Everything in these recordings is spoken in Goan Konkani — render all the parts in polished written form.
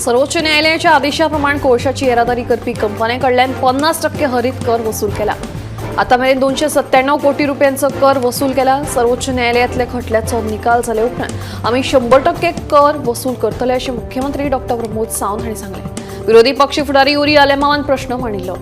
सर्वोच्च न्यायालयाच्या आदेशाप्रमाणे कोळशाची येरादारी करपी कंपन्यां कडल्यान 50% हरीत कर वसूल केला. आता मेरेन 297 कोटी रुपयांचो कर वसूल केला. सर्वोच्च न्यायालयातल्या खटल्याचो निकाल जाले उपरांत आमी 100% कर वसूल करतले अशें मुख्यमंत्री डॉक्टर प्रमोद सावंत हांणी सांगलें. विरोधी पक्ष फुडारी युरी आलेमावान प्रश्न मांडिल्लो.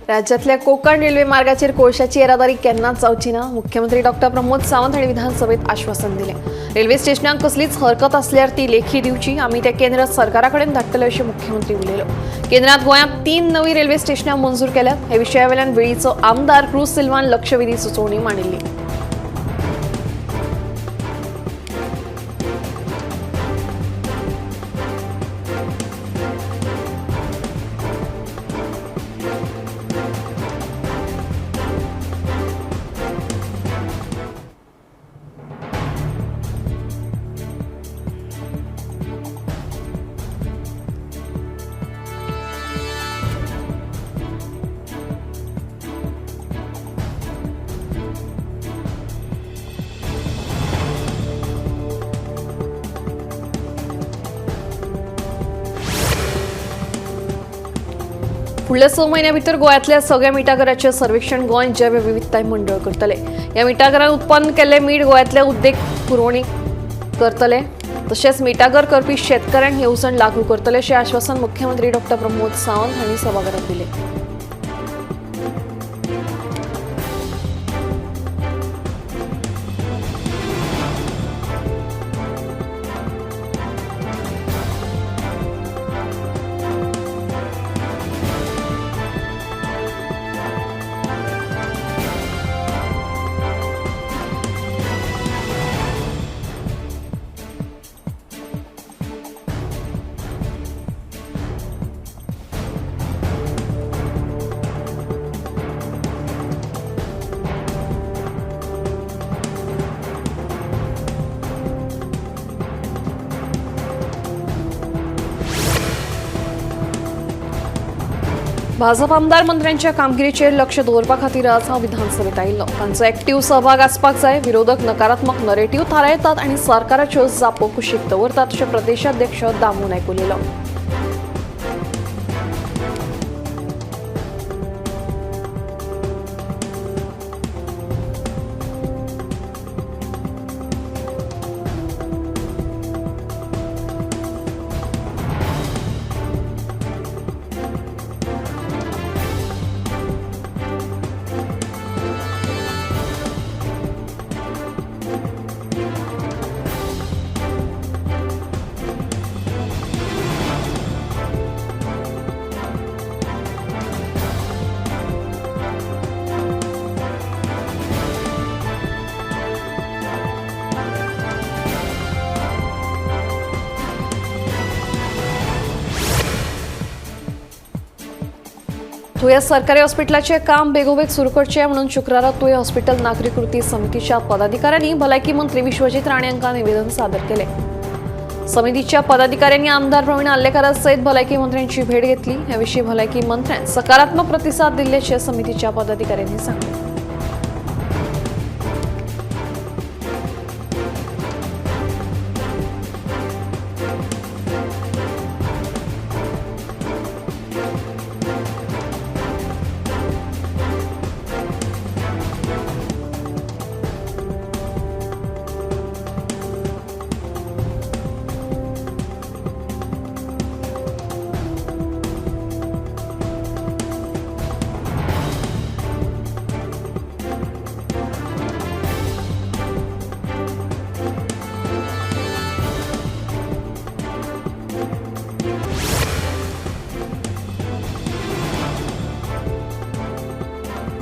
राज्यातल्या कोकण रेल्वे मार्गाचेर कोळशाची येरादारी केन्नाच जावची ना. मुख्यमंत्री डॉक्टर प्रमोद सावंत हांणी विधानसभेत आश्वासन दिलें. रेल्वे स्टेशनांक कसलीच हरकत आसल्यार ती लेखी दिवची, आमी ते केंद्र सरकारा कडेन धाडटले अशें मुख्यमंत्री उलयलो. केंद्रात गोंयांत 3 नवी रेल्वे स्टेशनां मंजूर केल्यात. हे विशया वयल्यान वेळीचो आमदार क्रूज सिल्वान लक्षवेधी सुचोवणी मांडिल्ली. फुडल्या 6 म्हयन्या भितर गोंयांतल्या सगळ्या मिठागराचें सर्वेक्षण गोंय जैव विविधताय मंडळ करतले. ह्या मिठागरान उत्पन्न केल्लें मीठ गोंयांतल्या उद्देग पुरवणी करतले. तशेंच मिठागर करपी शेतकऱ्यांक येवजण लागू करतले अशें आश्वासन मुख्यमंत्री डॉक्टर प्रमोद सावंत हांणी सभाघरांत दिलें. भाजप आमदार मंत्र्यांच्या कामगिरीचेर लक्ष दवरपा खातीर आज हांव विधानसभेत आयिल्लो. तांचो एक्टीव सहभाग आसपाक जाय. विरोधक नकारात्मक नरेटीव थारायतात आनी सरकाराच्यो जापो कुशीक दवरतात अशें प्रदेशाध्यक्ष दामू नायक उलयलो. तुया सरकारी हॉस्पिटलाचे काम बेगोबेग सुरू करचें म्हणून शुक्रारा तुया हॉस्पिटल नागरी कृती समितीच्या पदाधिकाऱ्यांनी भलायकी मंत्री विश्वजीत राणे हांकां निवेदन सादर केलें. समितीच्या पदाधिकाऱ्यांनी आमदार प्रवीण आर्लेकारा सयत भलायकी मंत्र्यांची भेट घेतली. हे विशीं भलायकी मंत्र्यान सकारात्मक प्रतिसाद दिल्ल्याचें समितीच्या पदाधिकाऱ्यांनी सांगलें.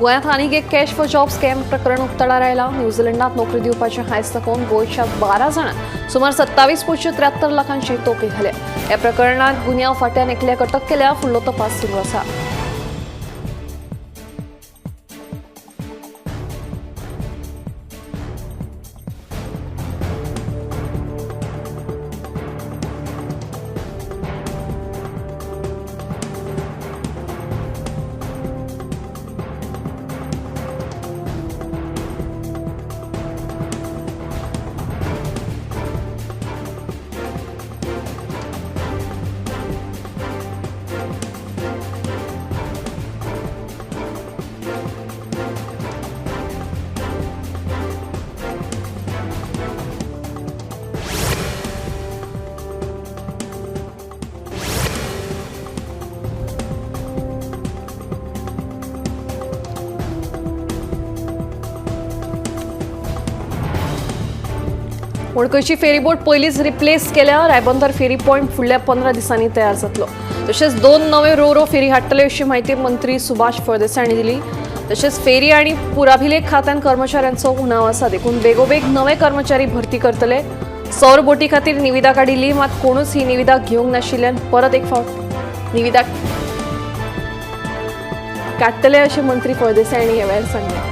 गोंयांत आनीक एक कॅश फॉर जॉब स्कॅम प्रकरण उक्ताडार आयलां. न्यूझीलंडात नोकरी दिवपाचें हांयस दाखोवन गोंयच्या 12 जाणांक सुमार 27.73 लाखांची तोपी घाल्या. ह्या प्रकरणांत गुन्यांव फांट्यान एकल्याक अटक केल्या. फुडलो तपास सुरू आसा. मडकयची फेरीबोट पयलींच रिप्लेस केल्या. रायबंदर फेरी पॉयंट फुडल्या 15 दिसांनी तयार जातलो. तशेंच 2 नवे रो फेरी हाडटले अशी म्हायती मंत्री सुभाष फळदेसाय हांणी दिली. तशेंच फेरी आनी पुराभिलेख खात्यान कर्मचाऱ्यांचो उणाव आसा, देखून बेगोबेग नवे कर्मचारी भरती करतले. सौर बोटी खातीर निविदा काडिल्ली, मात कोणूच ही निविदा घेवंक नाशिल्ल्यान परत एक फावट निविदा काडटले अशें मंत्री फळदेसाय हांणी ह्या वेळार सांगलें.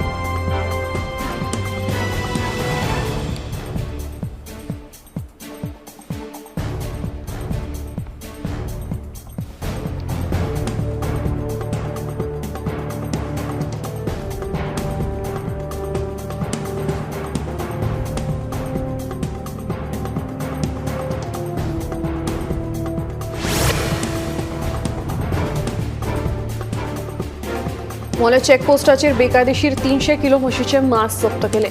मोलें चेकपोस्टाचेर बेकायदेशीर 300 किलो म्हशीचें मांस जप्त केलें.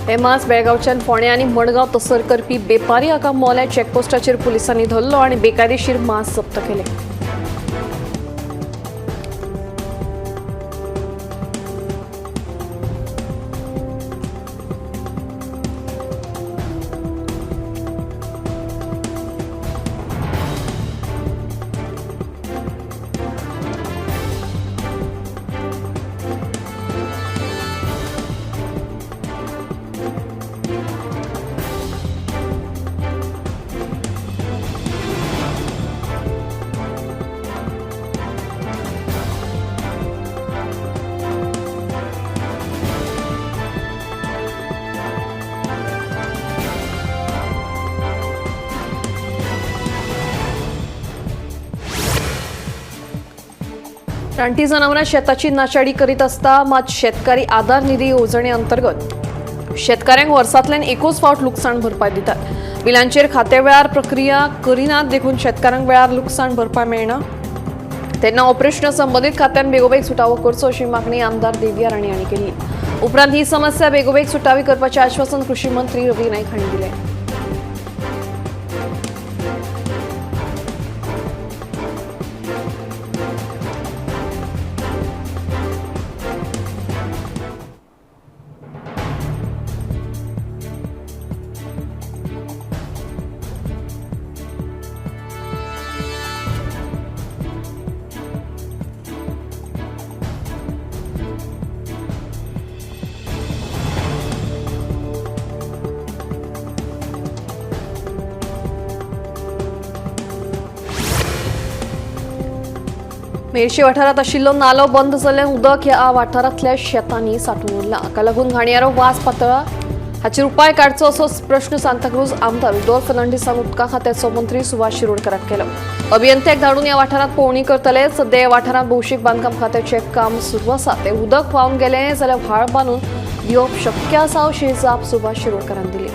हें मांस बेळगांवच्यान फोंडें आनी मडगांव तसर करपी बेपारी हाका मोलें चेकपोस्टाचेर पुलिसांनी धरलो आनी बेकायदेशीर मांस जप्त केलें. रानटी जनावरां शेताची नाशाडी करीत आसता, मात शेतकारी आधार निधी येवजणे अंतर्गत शेतकाऱ्यांक वर्सांतल्यान एकूच फावट लुकसाण भरपाय दितात. बिलांचेर खात्या वेळार प्रक्रिया करिनात, देखून शेतकाऱ्यांक वेळार लुकसाण भरपाय मेळना. तेन्ना हो प्रश्न संबंदीत खात्यान बेगोबेग सुटावो करचो अशी मागणी आमदार देविया राणे हांणी केली. उपरांत ही समस्या बेगोबेग सुटावी करपाचें आश्वासन कृषी मंत्री रवी नायक हांणी दिलें. मेरशे वाठारांत आशिल्लो नालो बंद जाल्ल्यान उदक ह्या वाठारांतल्या शेतांनी सांठून उरलां. हाका लागून घाणयारो वास पातळ्ळा. हाचेर उपाय काडचो असो प्रश्न सांताक्रूज आमदार रुडोल्फ फर्नांडीसान उदका खात्याचो मंत्री सुभाष शिरोडकराक केलो. अभियंत्याक धाडून ह्या वाठारांत पळोवणी करतले. सद्या ह्या वाठारांत भौशीक बांदकाम खात्याचें काम सुरू आसा. तें उदक व्हांवन गेलें जाल्यार व्हाळ बांदून दिवप शक्य आसा अशी जाप सुभाष शिरोडकरान दिली.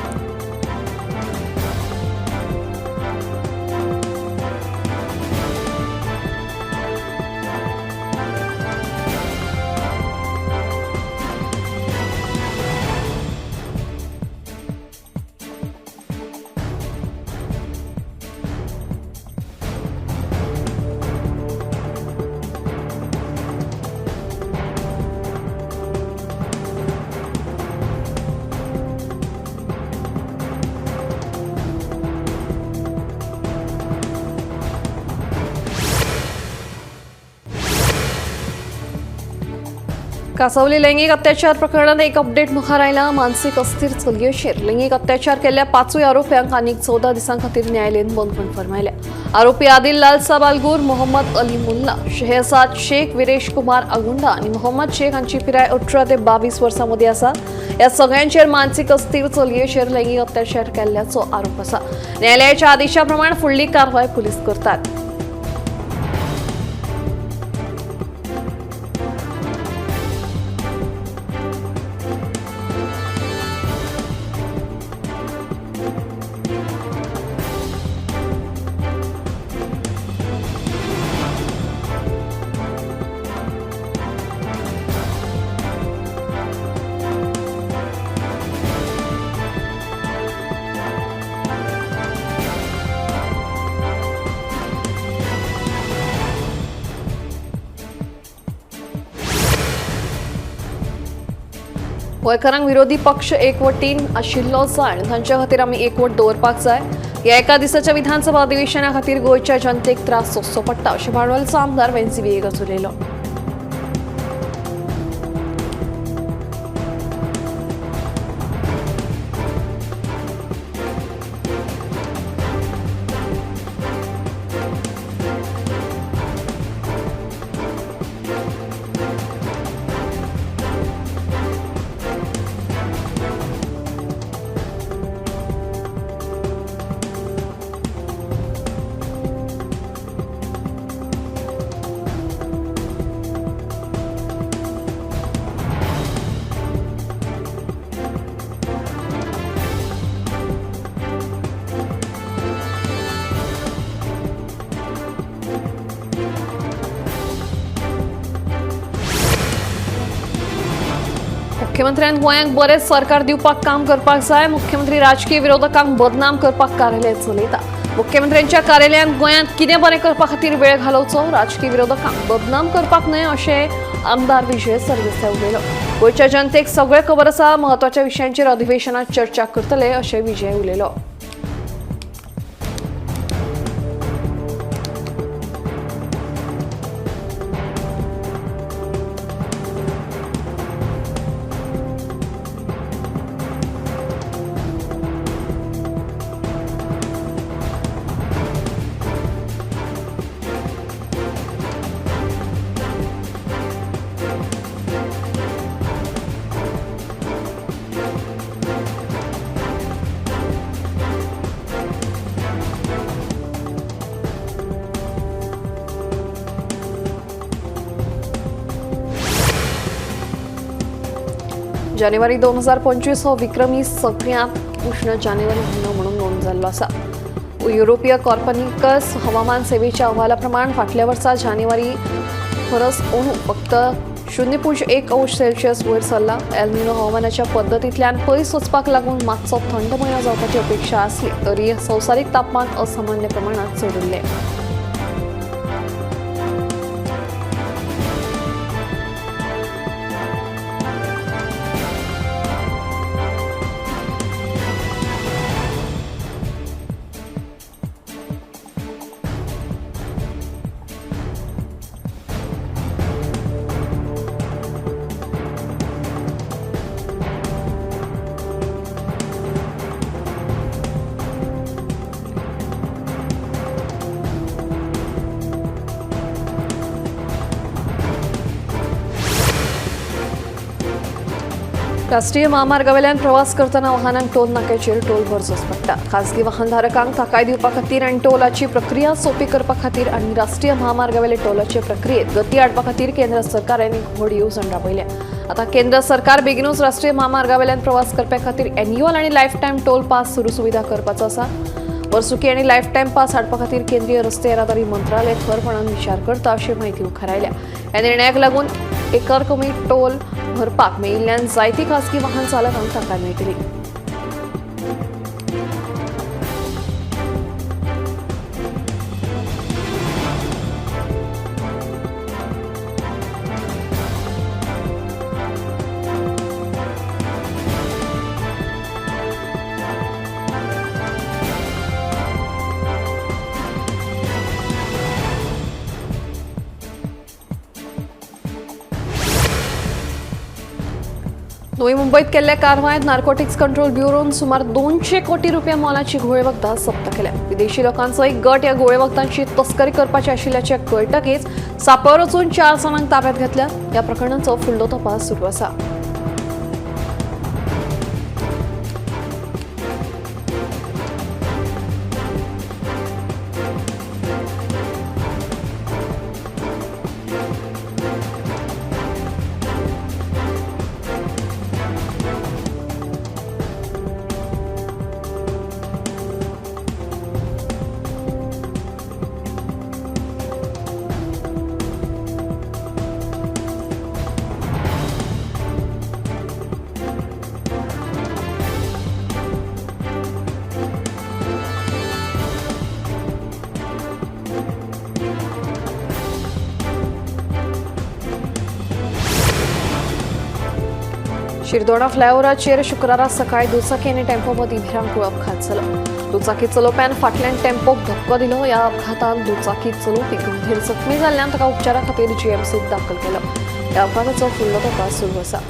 कासावली लैंगिक अत्याचार प्रकरणात एक अपडेट मुखार आयला. मानसीक अस्थिर चलयेचेर लैंगिक अत्याचार केल्ल्या 5 आरोप्यांक आनीक 14 दिसां खातीर न्यायालयीन बंदखण फर्मायल्या. आरोपी आदिल लालसाब आलगूर, मोहम्मद अली मुल्ला, शेहजाद शेख, विरेश कुमार आगुंडा आनी मोहम्मद शेख हांची पिराय 18 ते 22 वर्सां मदीं आसा. ह्या सगळ्यांचेर मानसीक अस्थिर चलयेचेर लैंगिक अत्याचार केल्ल्याचो आरोप आसा. न्यायालयाच्या आदेशा प्रमाण फुडली कारवाय पुलीस करतात. गोंयकारांक विरोधी पक्ष एकवटीन आशिल्लो जाय आनी तांच्या खातीर आमी एकवट दवरपाक जाय. ह्या एका दिसाच्या विधानसभा अधिवेशना खातीर गोंयच्या जनतेक त्रास सोंसचो पडटा अशें भांडवलचो आमदार वेन्झी व्हिएगस उलयलो. मुख्यमंत्र्यान गोंयांक बरें सरकार दिवपाक काम करपाक जाय. मुख्यमंत्री राजकीय विरोधकांक बदनाम करपाक कार्यालय चलयता. मुख्यमंत्र्यांच्या कार्यालयांत गोंयांत कितें बरें करपा खातीर वेळ घालोवचो, राजकीय विरोधकांक बदनाम करपाक न्हय अशें आमदार विजय सरदेसाय उलयलो. गोंयच्या जनतेक सगळें खबर आसा, म्हत्वाच्या विशयांचेर अधिवेशनात चर्चा करतले अशें विजय उलयलो. जानेवारी 2025 हो विक्रमी सगळ्यांत उष्ण जानेवारी म्हयनो म्हणून नोंद जाल्लो आसा. युरोपीय कॉर्पनिकस हवामान सेवेच्या अहवाला प्रमाण फाटल्या वर्सा जानेवारी परस उणू फक्त 0.1 अंश सेल्सियस वयर सरला. एल निनो हवामानाच्या पद्दतींतल्यान पयस वचपाक लागून मातसो थंड म्हयनो जावपाची अपेक्षा आसली तरी संवसारीक तापमान असामान्य प्रमाणात चड उरलें. राष्ट्रीय महामार्गावेल्यान प्रवास करतना वाहनांक टोल नाक्याचेर टोल भरचोच पडटा. खासगी वाहनधारकांक थाकाय दिवपा खातीर आनी टोलाची प्रक्रिया सोंपी करपा खातीर आनी राष्ट्रीय महामार्गावेले टोलाचे प्रक्रियेत गती हाडपा खातीर केंद्र सरकारान एक व्हड येवजण राबयल्या. आतां केंद्र सरकार बेगिनूच राष्ट्रीय महामार्गावेल्यान प्रवास करप्या खातीर एन्युअल आनी लायफ टायम टोल पास सुरू सुविधा करपाचो आसा. वर्सुकी आनी लायफ टायम पास हाडपा खातीर केंद्रीय रस्ते येरादारी मंत्रालय खरपणान विचार करता अशी म्हायती मुखार आयल्या. ह्या निर्णयाक लागून एकर कमी टोल भरपाक मेळिल्ल्यान जायती खासगी वाहन चालकांक थाकाय मेळटली. नवी मुंबईत केल्ल्या कारवायेत नार्कोटिक्स कंट्रोल ब्युरोन सुमार 200 कोटी रुपया मोलाची घुंवळे वखदां जप्त केल्या. विदेशी लोकांचो एक गट ह्या घुंवळे वखदांची तस्करी करपाची आशिल्ल्याचें कळटकीच सापावर वचून 4 जाणांक ताब्यात घेतल्या. ह्या प्रकरणाचो फुडलो तपास सुरू आसा. शिरदोणा फ्लायओव्हराचेर शुक्रारा सकाळी दुचाकी आनी टेम्पो मदीं भिरांकूळ अपघात जालो. दुचाकी चलोवप्यान फाटल्यान टेम्पोक धपको दिलो. ह्या अपघातांत दुचाकी चलोवपी गंभीर जखमी जाल्ल्यान ताका उपचारा खातीर जीएमसीत दाखल केलो. ह्या अपघाताचो फुडलो तपास सुरू आसा.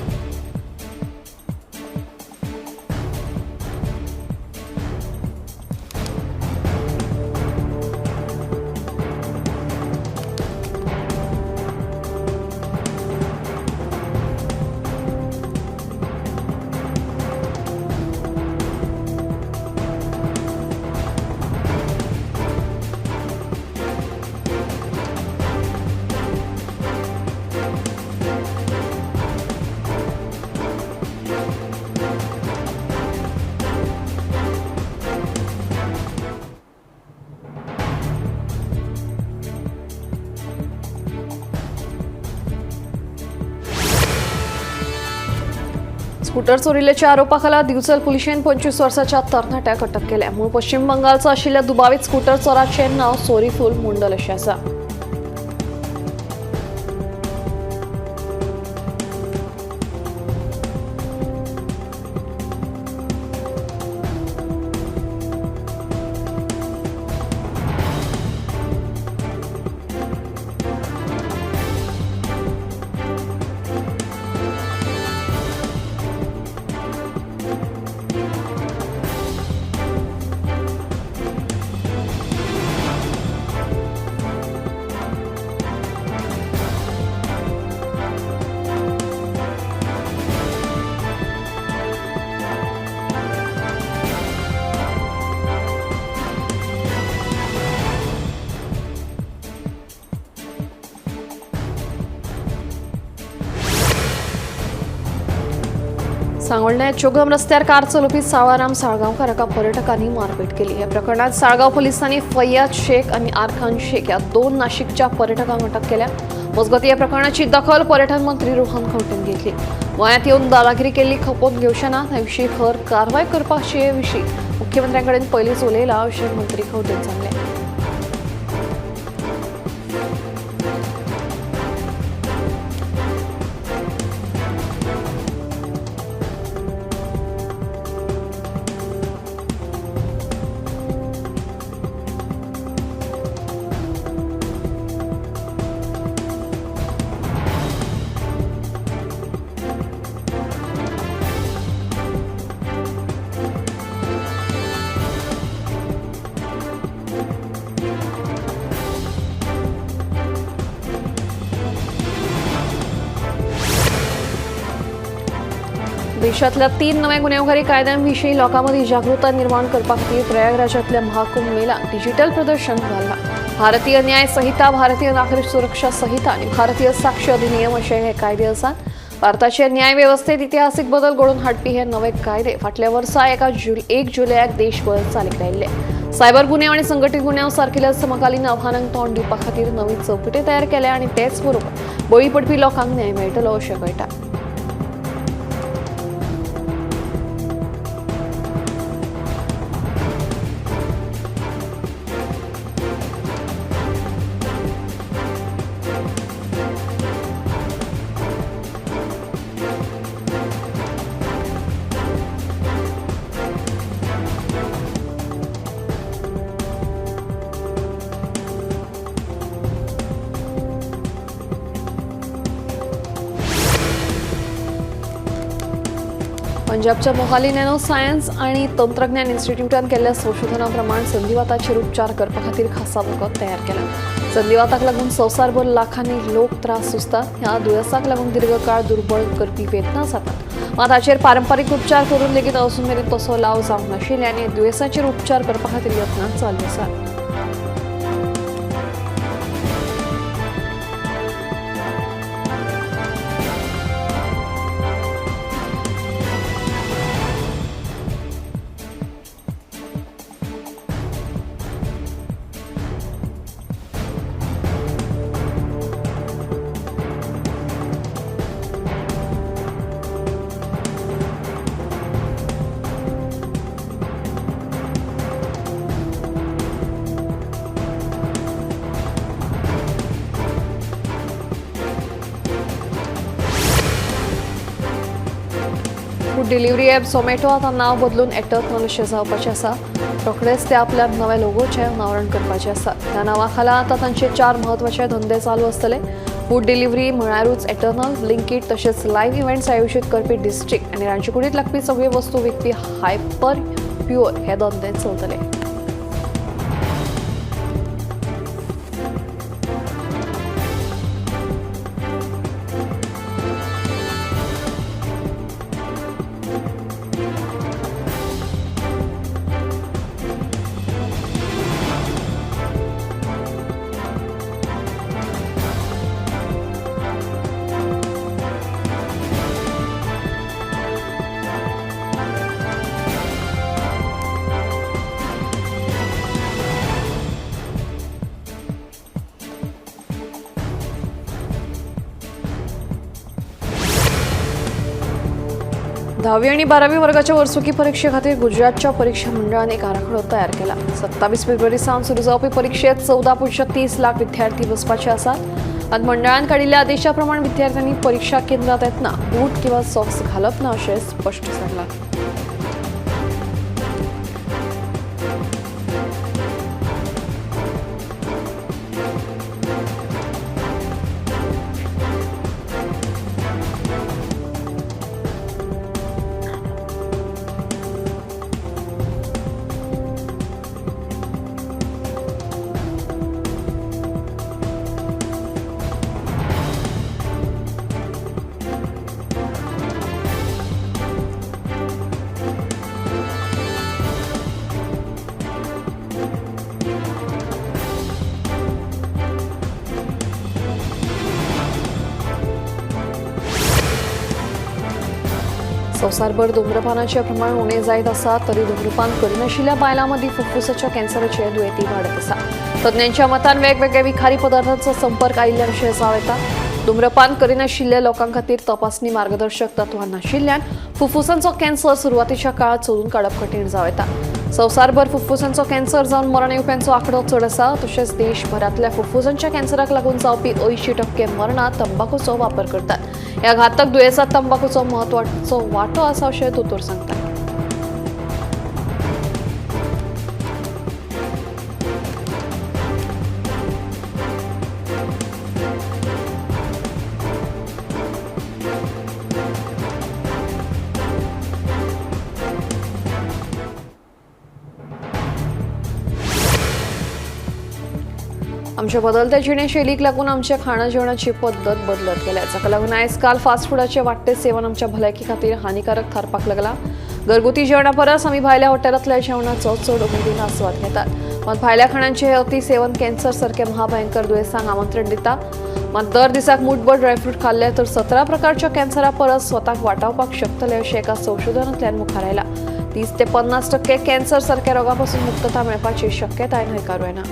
स्कूटर चोरिल्ल्याच्या आरोपाखाला दिवचल पुलिशेन 25 वर्साच्या तरणाट्याक अटक केल्या. मूळ पश्चिम बंगालचो आशिल्ल्या दुबावीत स्कूटर चोराचें नांव सोरीफूल मुंडल अशें आसा. सांगोळण्या चोगम रस्त्यार कार चलोवपी साळाराम साळगांवकार हाका पर्यटकांनी मारपेट केली. ह्या प्रकरणात साळगांव पोलिसांनी फैयाज शेख आनी आरखान शेख ह्या 2 नाशिकच्या पर्यटकांक अटक केल्या. मजगतीं ह्या प्रकरणाची दखल पर्यटन मंत्री रोहन खंवटेन घेतली. गोंयांत येवन दादागिरी केल्ली खपोवन घेवचे ना, ह्या विशीं खर कारवाय करपाचे विशीं मुख्यमंत्र्यां कडेन पयलींच उलयला अशें मंत्री खंवटेन सांगलें. देशातल्या 3 नव्या गुन्हेगारी कायद्यांविषयी लोकांमध्ये जागृता निर्माण करपा खातीर प्रयागराजातल्या महाकुंभ मेला डिजिटल प्रदर्शन घालला. भारतीय न्याय संहिता, भारतीय नागरिक सुरक्षा संहिता आणि भारतीय साक्ष अधिनियम असे हे कायदे आसात. भारताचे न्याय व्यवस्थेत इतिहासीक बदल घडोवन हाडपी हे नवे कायदे फाटल्या वर्सा 1 जुलयाक देशभर चालीक लायिल्ले. सायबर गुन्यांव आनी संघटीत गुन्यांव सारकिल्ल्या समकालीन आव्हानांक तोंड दिवपा खातीर नवी चौकटी तयार केल्या आनी तेच बरोबर बळी पडपी लोकांक न्याय मेळटलो अशें कळटा. पंजाबच्या मोहाली नॅनो सायन्स आनी तंत्रज्ञान इन्स्टिट्यूटान केल्ल्या संशोधना प्रमाण संधिवाताचेर उपचार करपा खातीर खासा वखद तयार केला। संधिवाताक लागून संवसारभर लाखांनी लोक त्रास सोंसतात। ह्या दुयेंसाक लागून दीर्घकाळ दुर्बळ करपी वेदना जातात। मात हाचेर पारंपारीक उपचार करून लेगीत अजून मेरेन तसो लाव जावंक नाशिल्ल्यान आनी दुयेंसाचेर उपचार करपा खातीर यत्न चालू आसात। फूड डिलिव्हरी ॲप झोमॅटो आतां नांव बदलून एटर्नल अशें जावपाचें आसा। रोखडेच ते आपल्या नव्या लोगोचें अनावरण करपाचें आसा। ह्या नांवा खाला आतां तांचे 4 म्हत्वाचे धंदे चालू आसतले। फूड डिलिव्हरी म्हळ्यारूच एटर्नल, ब्लिंकीट तशेंच लायव्ह इव्हेंट्स आयोजीत करपी डिस्ट्रिक्ट आनी रांदचेकुडींत लागपी सगळ्यो वस्तू विकपी हायपर प्युअर हे धंदे चलतले। दहावी आणि 12वी वर्गाच्या वर्सुकी परीक्षे खातीर गुजरातच्या परीक्षा मंडळान एक आराखडो तयार केला। 27 फेब्रुवारी सावन सुरू जावपी परीक्षेत 14.30 लाख विद्यार्थी बसपाचे आसात। आनी मंडळान काडिल्ल्या आदेशा प्रमाण विद्यार्थ्यांनी परीक्षा केंद्रात येतना बूट किंवा सॉक्स घालप ना अशें स्पश्ट सांगलां। संवसारभर धूम्रपानाचे प्रमाण उणें जायत आसा तरी धूम्रपान करिनाशिल्ल्या बायलां मदीं फुफ्फुसाच्या कॅन्सराचे दुयेंती वाडत आसा। तज्ञांच्या मतान वेगवेगळ्या विखारी पदार्थांचो संपर्क आयिल्ल्यान अशें जावं येता। धूम्रपान करिनाशिल्ल्या लोकां खातीर तपासणी मार्गदर्शक तत्वां नाशिल्ल्यान फुफ्फुसांचो कॅन्सर सुरवातीच्या काळात सोदून काडप कठीण जावं येता। संवसारभर फुफ्फुसांचो कॅन्सर जावन मरण येवप्यांचो आंकडो चड आसा। तशेंच देशभरांतल्या फुफ्फुसांच्या कॅन्सराक लागून जावपी 80% मरणां तंबाखूचो वापर करतात। ह्या घातक दुयेंसांत तंबाखूचो म्हत्वाचो वांटो आसा अशें दोतोर सांगतात। आमच्या बदलत्या जिणेशैलीक लागून आमच्या खाणा जेवणाची पद्दत बदलत गेल्या। जाका लागून आयज काल फास्ट फुडाचे वाडटे सेवन आमच्या भलायकी खातीर हानिकारक थारपाक लागला। घरगुती जेवणा परस आमी भायल्या हॉटेलांतल्या जेवणाचो चड उमेदीन आस्वाद घेतात। मात भायल्या खाणांचे हे अति सेवन कॅन्सर सारक्या महाभयंकर दुयेंसांक आमंत्रण दिता। मात दर दिसाक मुठभर ड्रायफ्रूट खाल्ले तर 17 प्रकारच्या कॅन्सरा परस स्वताक वाटावपाक शकतले अशें एका संशोधनांतल्यान मुखार आयला। 30 ते 50% कॅन्सर सारक्या रोगापासून मुक्तता मेळपाची शक्यताय न्हयकारूं येना।